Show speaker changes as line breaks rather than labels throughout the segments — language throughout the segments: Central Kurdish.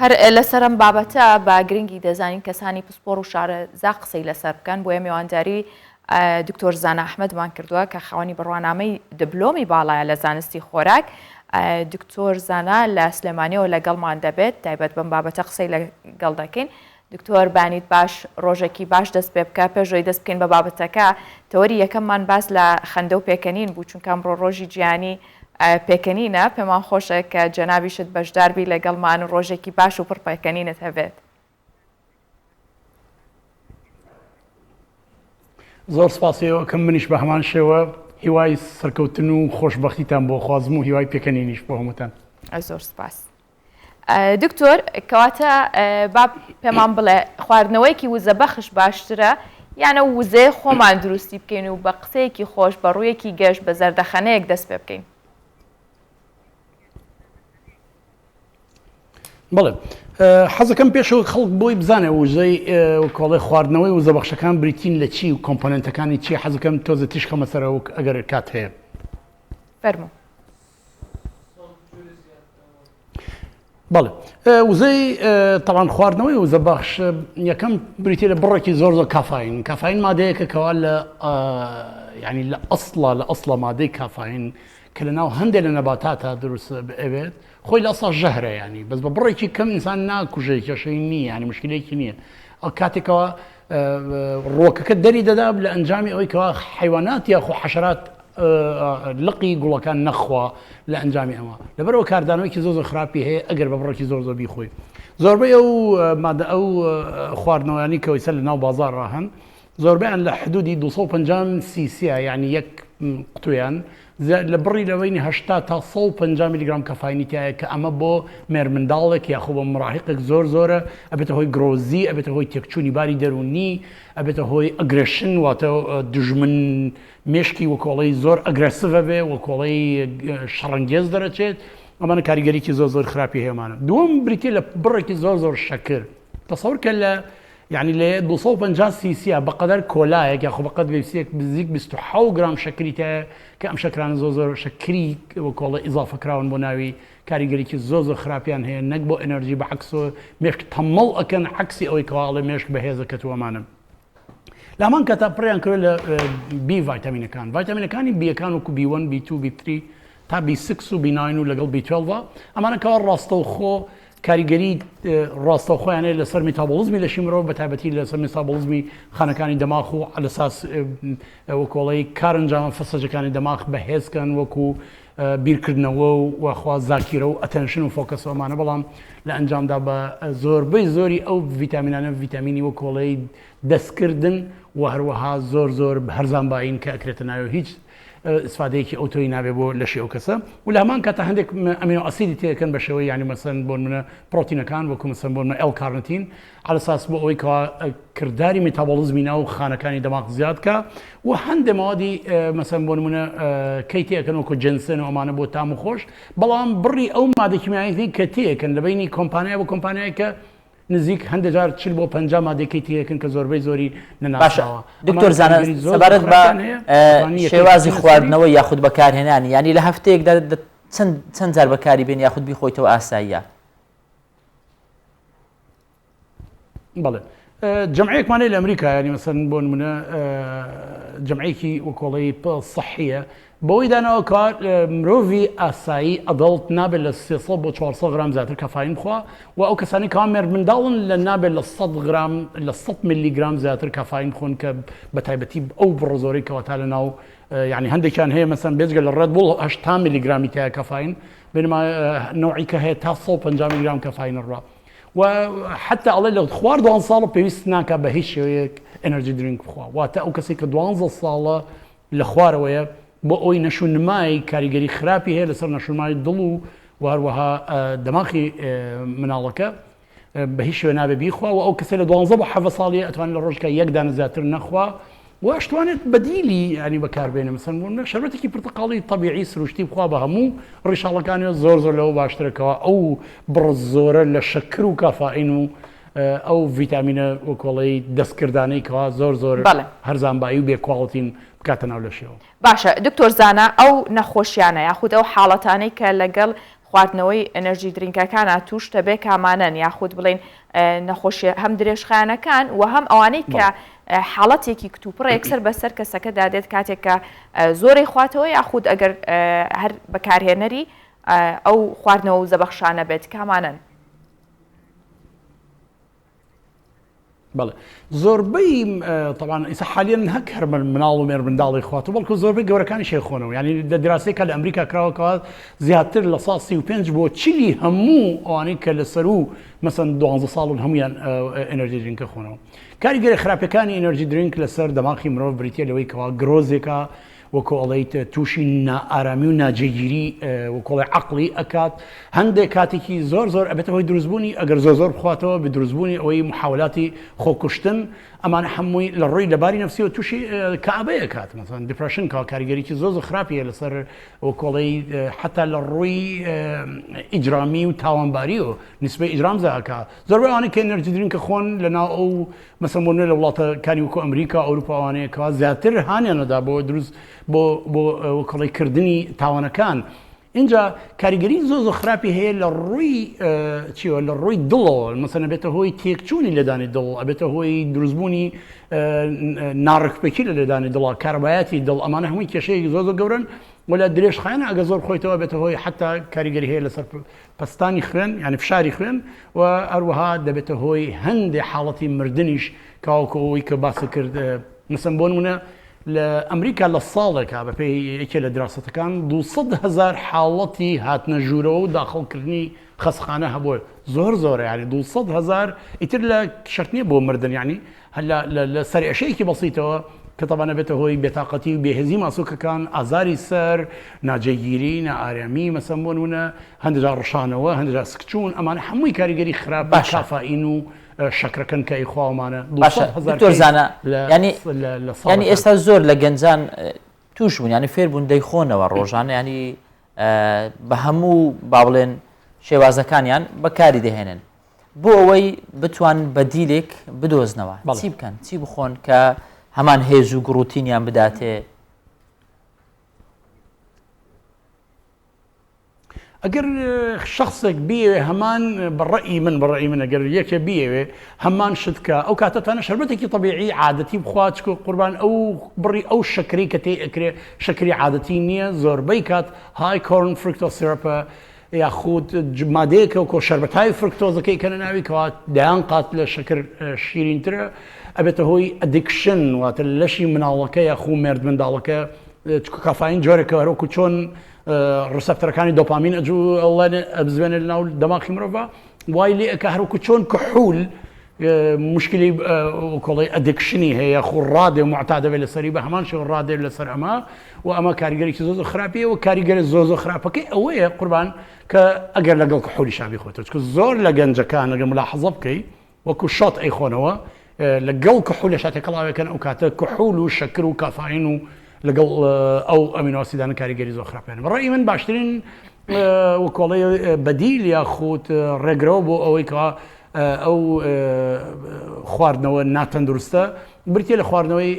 هەر لەسەر ئەم بابەتە بە گرنگی دەزانین کەسانی پسپۆڕ و شارەزا قسەی لەسەر بکەن، بۆیە مێوانداری دکتۆر زانا ئەحمەدمان کردووە کە خاوەنی بڕوانامەی دبلۆمی باڵایە لە زانستی خۆراک. دکتۆر زانا لە سلێمانیەوە لەگەڵمان دەبێت، تایبەت بەم بابەتە قسەی لەگەڵ دەکەین. دکتۆر بانیت باش ڕۆژێکی باش دەست پێ بکە پێش ئەوەی دەست بکەین بە بابەتەکە تەوەری یەکەممان باس لە خەندە و پێکەنین بوو چونکە ئەمڕۆ ڕۆژی جیهانی پێکەنینە پێمان خۆشە کە جەنابیشت بەشداربی لەگەڵمان و ڕۆژێکی باش و پڕ پێکەنینت هەبێت.
زۆر سپاسی ئێوە ئەکەم منیش بە هەمان شێوە هیوای سەرکەوتن و خۆشبەختیتان بۆ خوازم و هیوای پێکەنینیش بۆ هەمووتان.
زۆر سپاس. دکتۆر کەواتە با پێمان بڵێ خواردنەوەیەکی وزە بەخش باشترە یان ئەو وزەیە خۆمان دروستی بکەین و بە قسەیەکی خۆش بە ڕوویەکی گەش بە زەردەخەنەیەک دەست پێ بکەین؟
بەڵێ حەزەکەم پێشەوە خەڵک بۆی بزانێ وزەی کۆڵێ خواردنەوەی وزە بەخشەکان بریتین لە چی و component ەکانی چی حەزەکەم تۆزە تیشکەمە سەرەوە ئەگەر کات هەیە.
فەرموو.
بەڵێ وزەی تەوان خواردنەوەی وزە بەخش یەکەم بریتە لە بڕێکی زۆر زۆر کافاین کافاین مادەیەکە کەوا لە ینی لە ئەسڵا لە ئەسڵە مادەی کافاین کە لە ناو هەندێک لە نەباتاتە دروست ئەوێت خۆی لە ئەسڵا ژەهرە ینی بەس بە بڕێکی کەم ئینسان ناکوژێ کێشەی نییە ینی مشکلێکی نییە ئەو کاتێکەوە ڕووەکەکە دەری دەدا لە ئەنجامی ئەوەی کەوا حیوانات یاخۆ حەشرات لقی گوڵەکان نەخوا لە ئەنجامی ئەمە لەبەرەوە کاردانەوەیکی زۆر زۆر خراپی هەیە ئەگەر بە بڕێکی زۆر زۆر بیخۆی زۆربەی ئەو مادە ئەو خواردنەوەیانی کەوەی سەر لە ناو بازار ڕاهەن زۆربەیان لە حدودی 250 سیسیە یعنی یەک قوتویان لە بڕی لە بەینی 80 تا 150 میلیگرام کافاینی تایە کە ئەمە بۆ مێرمنداڵێک یاخۆ بۆ مراهقێک زۆر زۆرە ئەبێتە هۆی گرۆزی ئەبێتە هۆی تێکچوونی باری دەروونی ئەبێتە هۆی aggression واتە دژمن مێشکی وەکۆڵەی زۆر aggressive ئەبێ وەکۆڵەی شەڕەنگێز دەرەچێت ئەمانە کاریگەریی زۆر زۆر خراپی هەیەمانە دووەم بریتە لە بڕێکی زۆر زۆر شەکر تەسەور کە لە یعنی لە 250 سیسیە بەقەدەر کۆلایەک یاخۆ بەقەد بێپسیەک نزیک 27 گرام شەکری تایە کە ئەم شەکرانە زۆر زۆر شەکری وەکۆڵە ئیزافە کراون بۆ ناوی کاریگەریی زۆر زۆر خراپیان هەیە نەک بۆ ئەنەرجی بە عەکس مێشک تەمەڵ ئەکەن عەکسی ئەوەی کەوا ئەڵێ مێشک بەهێزە کە تو ئەمانە لە هەمان کاتا پڕیان کردوە لە بی ڤایتامینەکان ڤایتامینەکانی بیەکان وەکو بی 1 بی 2 بی 3 تا بی 6 و بی 9 و لەگەڵ بی 12 ئەمانە کەوا ڕاستەوخۆ کاریگەری ڕاستەوخۆیان هەیە لەسەر میتابۆڵزمی لەشی مرۆڤ بە تایبەتی لەسەر میتابۆڵزمی خانەکانی دەماخ و عەلەساس وەکۆڵەی کارەنجامە فەسەجەکانی دەماخ بەهێزکەن وەکو بیرکردنەوە و وەخوا زاکیرە و attention و focus و ئەمانە بەڵام لە ئەنجامدا بە زۆربەی زۆری ئەو ڤیتامینانە ڤیتامینی وەکۆڵەی دەستکردن و هەروەها زۆر زۆر هەرزانبایین کە ئەکرێتە ناوی هیچ ئیسفادەیەکی ئەوتۆی نابێ بۆ لەشی ئەو کەسە و لە هەمان کاتە هەندێک amino acid ی تێکەن بە شێوەی یانی مەسەن بۆ نمونە پرۆتینەکان وەکو مەسەن بۆ نمونە L-carnitine عەلەساس بۆ ئەوەی کەوا کرداری میتابۆڵزمی ناو خانەکانی دەماغ زیاد کا و هەندێک مەوادی مەسەن بۆ نمونە کەی تێکەن وەکو ginseng و ئەمانە بۆ تام و خۆش بەڵام بڕی ئەو مادە کیمیاییەی کە تێکەن لە بینی کۆمپانیا بۆ کۆمپانیای کە نزیک هەندێک جار 40 بۆ 50 مادەکەی تێکن کە زۆربەی زۆری
باشە
نەناسراوە.
دکتۆر
ئەمانە
زانا
کاریگەری زۆر زۆر
سەبارەت بە
خراپیان هەیە ئەتوانی یەکەی
شێوازی
بخەینە سەری.
خواردنەوە یاخود بەکارهێنانی یانی لە هەفتەیەکدا چەند چەند جار بەکاری بێن یاخود بیخۆیتەوە ئاساییە؟
بەڵێ جەمعەیەکمان هەیە لە ئەمریکا ینی مەسەن بۆ نمونە جەمعێکی وەکۆڵی سەحیە بەوەی داناوە کە مرۆڤی ئاسایی adult نابێت لە 300 بۆ 400 غرام زیاتر کافاین بخوا و ئەو کەسانی کەوا مێردمنداڵن لە نابێت لە 100 غرام لە 100 میلی گرام زیاتر کافاین بخۆن کە بە تایبەتی ئەو بڕە زۆرەی کەوا تا لە ناو یعنی هەندێکیان هەیە مەسەن بێجگە لە ڕێد بوڵ 80 میلی گرامی تایە کافاین بنما نەوعی کە هەیە تا 150 میلی گرام کافاین ڕا و حتا ئەڵێ لە خوار دوانزە ساڵە پێویست ناکا بە هیچ شێوەیەک energy drink بخوا واتە ئەو کەسێک کە دوانزە ساڵە لە خوارەوەیە بۆ ئەوی نەشونمای کاریگەری خراپی هەیە لەسەر نەشونمای دڵ و و هەروەها دەماخی مناڵەکە بە هیچ شێوە نابێ بیخوا و ئەو کەسە لە دوانزە بۆ حەڤە ساڵیە ئەتوانێت لە ڕۆژگا یەک دانە زیاتر نەخوا و ئەشتوانێت بەدیلی ینی بەکاربێنە مەسەن بۆ نمونە شەربەتێکی پرتەقاڵی تەبیعی سروشتی بخوا بە هەموو ڕیشاڵەکانی زۆر زۆر لەوە باشترەکەەوە ئەو بڕە زۆرە لە شەکر و کافاین و ئەو ڤیتامینە وەکۆڵەی دەستکردانەی کەوا زۆر زۆر
بەڵێ.
هەرزانبایی و بێ quality ن بکاتە ناو لەشیەوە.
باشە دکتۆر زانا ئەو نەخۆشیانە یاخود ئەو حاڵەتانەی کە لەگەڵ. خواردنەوەی energy drink ەکانا توش دەبێ کامانەن یاخود بڵێین نەخۆشیە هەم درێژخایەنەکان و هەم ئەوانەی کە حاڵەتێکی کتوپڕ یەکسەر بەسەر کەسەکەدا دێت کاتێک کە زۆرەی خواتەوە یاخود ئەگەر هەر بەکارهێنەری ئەو خواردنەوە وزەبەخشانە بێت کامانەن؟
بەڵێ زۆربەی تەبان ئیسا حالیان هەک هەر مناڵ و مێرمنداڵی خوات و بەڵکو زۆربەی گەورەکانی شێخۆنەوە ینی لە دراسێکە لە ئەمریکا کراوەکەوە زیاتر لە سا 35 بۆ چلی هەموو ئەوانەی کە لە سەرو مەسەن 12 ساڵن هەمویان energy drink ە خۆنەوە کاریگەری خراپەکانی energy drink لەسەر دەماخی مرۆڤ بریتە لەوەی کەوا گرۆزێکە وەکو ئەڵێیت تووشی نائارامی و ناجێگیری وەکۆڵێ عەقڵی ئەکات هەندێک کاتێکی زۆر زۆر ئەبێتە هۆی دروستبوونی ئەگەر زۆر زۆر بخواتەوە بە دروستبوونی ئەوەی محاولاتی خۆکوشتن ئەمانە هەمووی لە ڕووی لەباری نفسیەوە تووشی کەئابەیە کات مەسەن depression کە کاریگەریی زۆر زۆر خراپی هەیە لەسەر وەکۆڵەی حتا لە ڕووی ئیجرامی و تاوانباریەوە نسبەی ئیجرام زاکە زۆربەی ئەوانەی کە energy drink ە خۆن لەناو ئەو مەسەن بۆ نوێ لە وڵاتەکانی وەکو ئەمریکا ئەوروپا ئەوانەیە کەوا زیاتر هانیان ئەدا بۆ دروست بۆ بۆ وەکڵی کردنی تاوانەکان اینجا کاریگەری زۆ زۆ خراپی هەیە لە ڕووی چیەوە لە ڕووی دڵەوە مەسەن ئەبێتە هۆی تێکچوونی لێدانی دڵ ئەبێتە هۆی دروستبوونی ناڕێکوپێکی لە لێدانی دڵا کارەبایەتی دڵ ئەمانە هەمووی کێشەیەکی زۆر زۆر گەورەن ولا درێژخایەنە ئەگە زۆر خۆیتەوە بێتە هۆی حتا کاریگەری هەیە لەسەر پەستانی خوێن یانی فشاری خوێن و هەروەها دەبێتە هۆی هەندێ حاڵەتی مردنیش کاوەکو ئەوەی کە باست کرد مەسەن بۆ نمونە لە ئەمریکا لە ساڵێکا بەپێی یەکێ لە دراسەتەکان 200 هەزار حاڵەتی هاتنە ژوورەوە و داخڵکردنی خەستخانە هەبووە زۆر زۆرە یانی 200 هەزار ئیتر لە شەرت نییە بۆ مردن یانی هەر لە لە لە سەرئێشەیەکی بەسیتەوە کە تەبعەن ئەبێتە هۆی بێتاقەتی و بێهێزی ماسولکەکان، ئازاری سەر، ناجێگیری، نائارامی، مەسەن بۆ نموونە هەندێک جار ڕشانەوە، هەندێک جار سکچوون، ئەمانە هەمووی کاریگەری خراپی
باشە.
کافائین و شەکرەکەن کە ئەیخواومانە
باشە
200 هەزار
دکتۆر
کەیس
زانا
لە
یانی
لە لە
یانی
ساڵێکا.
ئێستا زۆر لە گەنجان توش بوون یانی فێر بوون دەیخۆنەوە ڕۆژانە یانی بە هەموو با بڵێن شێوازەکانیان بەکاری دەهێنن بۆ ئەوەی بتوان بەدیلێک بدۆزنەوە چی بکەن چی بخۆن کە هەمان هێز و گڕوتینیان بداتێ؟
ئەگەر شخصێک بیەوێ هەمان بەڕئی من بەڕئی من ئەگەر یەکێ بیەوێ هەمان شت کە ئەو کاتەتانە شربەتێکی طببیعی عادەتی بخوا چکو قوربان ئەو بڕی ئەو شەکری کە تێ ئەکرێ شەکری عادەتی نییە زۆربەی کات high corn fructose syrup ە یاخود مادەیەکە وەکۆ شەربەتاوی فرکتۆزەکەی کەنە ناوی کەوا دەیان قات لە شەکر شیرینترە ئەبێتە هۆی addiction واتە لەشی مناڵەکە یاخو مێرد منداڵەکە کافاین جۆرێکە هەروەکو چۆن receptor ەکانی دۆپامین ئەجوڵێنێ ئەبزوێنێ لەناو دەماخی مرۆڤ وای لێ ئەکا هەروەکو چۆن کحول مشکلی کۆڵی addiction ی هەیە خو ڕادێ معتادە بێت لەسەری بە هەمان شێوە ڕادێ لەسەر ئەمە و ئەمە کاریگەرێکی زۆر زۆر خراپیە و کاریگەرە زۆر زۆر خراپەکەی ئەوەیە قوربان کە ئەگەر لەگەڵ کحولی شابی خۆتەوە چونکە زۆر لە گەنجەکان ئەگەر ملاحەزە بکەی وەکو shot ئەیخۆنەوە لەگەڵ کحول شاتێکەڵاوێکەن ئەو کاتە کحول و شەکر و کافاین و لەگەڵ ئەو amino acid انە کاریگەری زۆر خراپیان بەڕای من باشترین وکۆڵی بەدیل یاخود ڕێگرەوە بۆ ئەوەی کەوا ئەو خواردنەوە ناتەندروستە بریتیە لە خواردنەوەی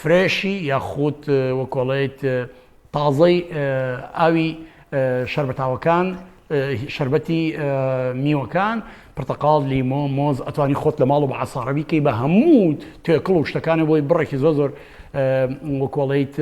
fresh ی یاخود وەکۆڵێت تازەی ئاوی شەربەتاوەکان شەربەتی میوەکان پرتەقاڵ لیمۆ مۆز ئەتوانی خۆت لە ماڵ و بە عەسارە بیکەی بە هەموو توێکڵ و شتەکانە بۆی بڕێکی زۆر زۆر وەکۆڵیت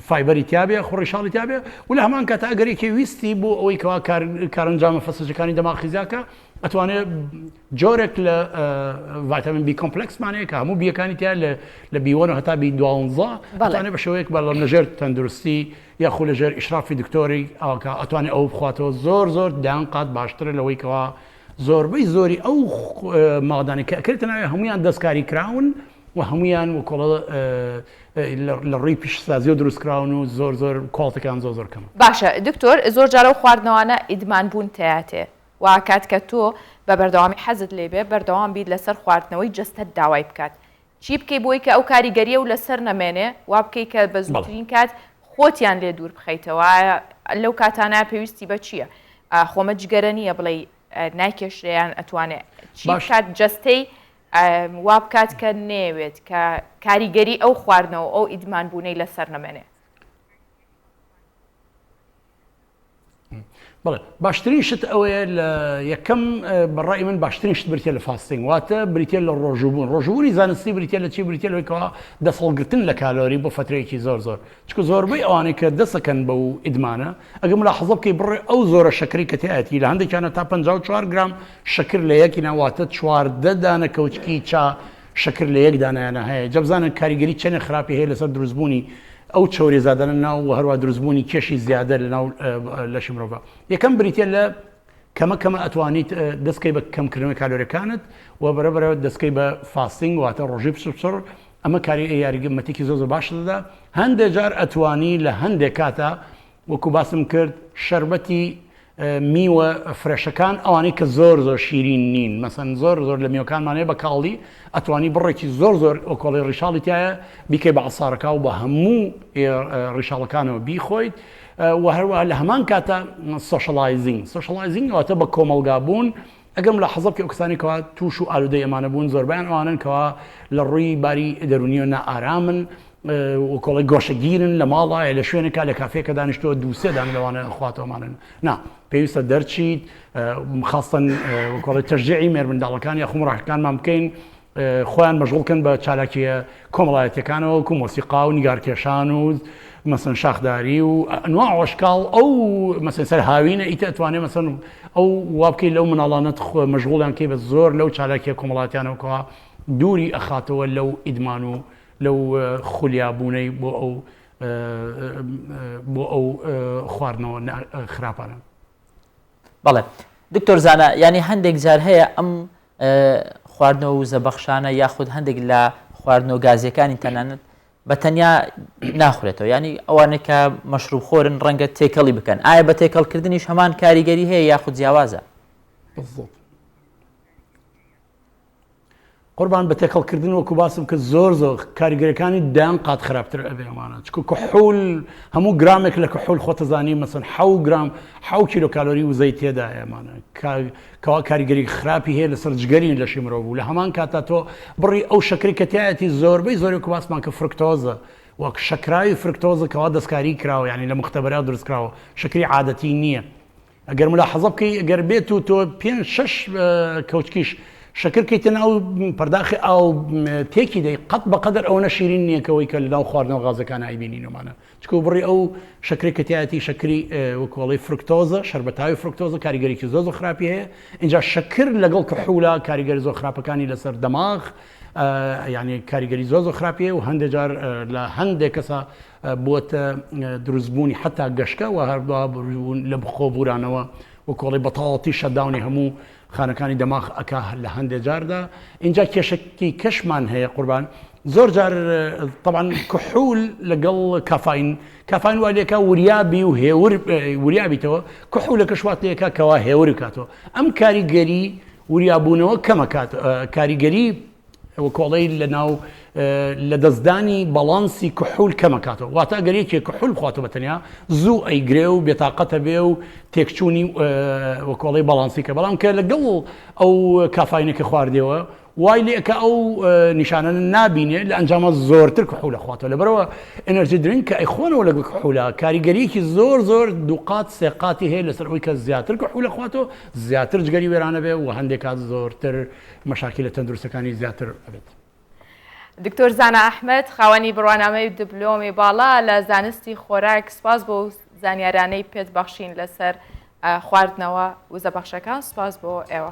fiber ی تیابێ خۆڕیشاڵی تیابێ و لە هەمان کاتە ئەگەر یەکێ ویستی بۆ ئەوەی کەوا کارەنجامە فەسەجەکانی دەماغی زیاکە ئەتوانێت جۆرێک لە ڤایتامین B complex مان هەیە کە هەموو بیەکانی تیا لە B one هەتا B دوانزە ئەتوانێت بە شێوەیەک بەڵام لەژێر تەندروستی یاخو لەژێر ئیشرافی دکتۆری ئاکا ئەتوانێت ئەو بخواتەوە زۆر زۆر دەیان قات باشترە لەوەی کەوا زۆربەی زۆری ئەو مادانەی کە ئەکرێتە ناوی هەمویان دەستکاری کراون و هەمویان وکۆڵە لە ڕووی پیشەسازیەوە دروست کراون و زۆر زۆر کواڵتەکان زۆر زۆر کەمە.
باشە دکتۆر زۆر جار ئەو خواردنەوانە ئیدمان بوون تیاتێ واکات کە تۆ بە بەردەوامی حەزت لێ بێ بەردەوام بیت لەسەر خواردنەوەی جەستەت داوای بکات چی بکەی بۆی کە ئەو کاریگەریە و لەسەر نەمێنێ وا بکەی کە بە زووترین کات خۆتیان لێ دوور بخەیتەوە ئایا لەو کاتانە پێویستی بە چییە خۆمە جگەرە نییە بڵێ نایکێشرێ یان ئەتوانێ چی بکات جەستەی وا بکات کە نەیەوێت کە کاریگەری ئەو خواردنەوە ئەو ئیدمان بوونەی لەسەر نەمێنێ.
بەڵێ باشترین شت ئەوەیە لە یەکەم بەڕای من باشترین شت بریتە لە fasting، واتە بریتە لە ڕۆژووبوون. ڕۆژووبوونی زانستی بریتە لە چی؟ بریتە لەوەی کەوا دەستهەڵگرتن لە کالۆری بۆ فەترەیەکی زۆر زۆر، چونکە زۆربەی ئەوانەی کە دەستەکەن بەو ئیدمانە ئەگەر ملاحەزە بکەی بڕێ ئەو زۆرە شەکری کە تیایەتی لە هەندێکیانە تا 54 گرام شەکر لە یەکینا، واتە 14 دانە کەوچکی چا شەکر لە یەک دانایانە هەیە، جا بزانن کاریگەری چەنێ خراپی هەیە لەسەر دروستبوونی ئەو چەوریە زادانە ناو و هەروە دروستبوونی کێشی زیادە لە ناو لەشی مرۆڤ. یەکەم بریتە لە کەمە کەمە ئەتوانیت دەستکەی بە کەمکردنەوەی کالۆریەکانت و بەرە بەرە دەستکەی بە fasting، واتە ڕۆژی پچڕ. ئەمە کاری یاریگەمەتێکی زۆر زۆر باش دەدا. هەندێک جار ئەتوانی لە هەندێک کاتا وەکو باسم کرد شەربەتی میوە fresh ەکان ئەوانەی کە زۆر زۆر شیرین نین، مەسەن زۆر زۆر لە میوەکانمان هەیە بە کاڵی ئەتوانی بڕێکی زۆر زۆر ئۆکۆڵی ڕیشاڵی تایە بیکەی بە عسارەکە و بە هەموو ڕیشاڵەکانەوە بیخۆیت. و هەروەها لە هەمان کاتە socializing، socializing واتە بە کۆمەڵگا بوون. ئەگەر ملاحەزە بکەی ئەو کەسانەی کەوا تووش و ئالوودەی ئەمانە بوون زۆربەیان ئەوانەن کەوا لە ڕووی باری دەروونیەوە نائارامن و کۆڵی گۆشەگیرن لە ماڵا یا لە شوێنێکا لە کافێکە دانیشتووە دوو سێ دانە لەوانە خواتەوە ئەمانەن. نا پێویستە دەرچیت، خاستەن کۆڵی تەشجیعی مێرمنداڵەکان یاخو مراهقەکانمان بکەین خۆیان مەشغوڵ کەن بە چالاکییە کۆمەڵایەتیەکانەوە وەکو مۆسیقا و نیگارکێشان و مەسەن شاخداری و ئەنواع و ئەشکاڵ. ئەو مەسەن سەر هاوینە ئیتە ئەتوانێ مەسەن ئەو وا بکەی لەو مناڵانەت مەشغوڵیان کەی بە زۆر لەو چالاکیە کۆمەڵاتیانەوە کەوا دووری ئەخاتەوە لەو ئیدمان و لەو خولیابوونەی بۆ ئەو بۆ ئەو خواردنەوە خراپانە.
بەڵێ دکتۆر زانا، یانی هەندێک جار هەیە ئەم خواردنەوە وزەبەخشانە یاخود هەندێک لە خواردنەوە گازیەکانی تەنانەت بە تەنیا ناخورێتەوە، ینی ئەوانەی کە مەشروب خۆرن ڕەنگە تێکەڵی بکەن، ئایا بە تێکەڵکردنیش هەمان کاریگەری هەیە یاخود جیاوازە؟
قوربان بە تێکەڵ کردن وەکو باسم کرد زۆر زۆر کاریگەرەکانی دەیان قات خراپتر ئەبێ ئەمانە، چکو کحول هەموو گرامێک لە کحول خۆتەزانی مەسەن حەو گرام حەو کیلۆ کالۆری وزەی تێدایە ئەمانە کەوا کاریگەری خراپی هەیە لەسەر جگەری لەشی مرۆڤ و لە هەمان کاتا تۆ بڕی ئەو شەکری کە تایەتی زۆربەی زۆری وەکو باسمان کە فرکتۆزە وەک شەکراوی فرکتۆزە کەوا دەستکاری کراوە، یعنی لە مختبەرا دروست کراوە، شەکری عادەتی نییە. ئەگەر ملاحەزە بکەی ئەگەر بێت و تۆ پێنج شەش کەوچکیش شەکر کەیتە ناو پەرداخی ئاو تێکی دەی قەت بەقەدەر ئەوەنە شیرین نییە کەەوەی کە لەناو خواردنەوە غازەکان ئایبینینەمانە، چکو بڕی ئەو شەکری کە تایەتی شەکری وەکۆڵی فرکتۆزە، شەربەتاوی فرکتۆزە، کاریگەریی زۆر زۆر خراپی هەیە. اینجا شەکر لەگەڵ کحولا کاریگەری زۆر خراپەکانی لەسەر دەماغ یعنی کاریگەری زۆر زۆر خراپی هەیە و هەندێک جار لە هەندێک کەسە بووەتە دروستبوونی حەتا گەشکە و هەروەها لە خۆبورانەوە و کۆڵی بەتەواوەتی shutdown ی هەموو خانەکانی دەماغ ئەکا لە هەندێ جاردا. ئینجا کێشەکی کەشمان هەیە قوربان، زۆر جار تەبعەن کحول لەگەڵ کافاین، کافاین وا لێکا وریابی و هێور وریابیتەوە، کحولەکەش وات لێکا کەوا هێور بکاتەوە. ئەم کاریگەری وریابوونەوە کەمەکات کاریگەری وکۆڵەی لەناو لەدەستدانی باڵانسی کحول کەمەکاتەوە، واتە ئەگەر یەکێک کحول بخواتەوە بە تەنیا زوو ئەیگرێ و بێتاقەتە بێ و تێکچوونی وکۆڵەی باڵانسی کە، بەڵام کە لەگەڵ ئەو کافاینەکە خواردەوە وای لێ کە ئەو نیشانە نابینێ، لە ئەنجامە زۆرتر کحولە خواتەوە. لەبەرەوە energy drink کە ئەیخۆنەوە لەگەڵ کحولە کاریگەریەکی زۆر زۆر دووقات سێقاتی هەیە لەسەر ئەوەی کە زیاتر کحولە خواتەوە زیاتر جگەری وێرانە بێ و هەندێک کات زۆرتر مەشاکیلە تەندروستەکانی زیاتر ئەبێت.
دکتۆر زانا ئەحمەد خاوەنی بڕوانامەی دبلۆمی باڵا لە زانستی خۆراک، سوپاس بۆ زانیارانەی پێت بەخشین لەسەر خواردنەوە وزەبەخشەکان، سوپاس بۆ ئێوە.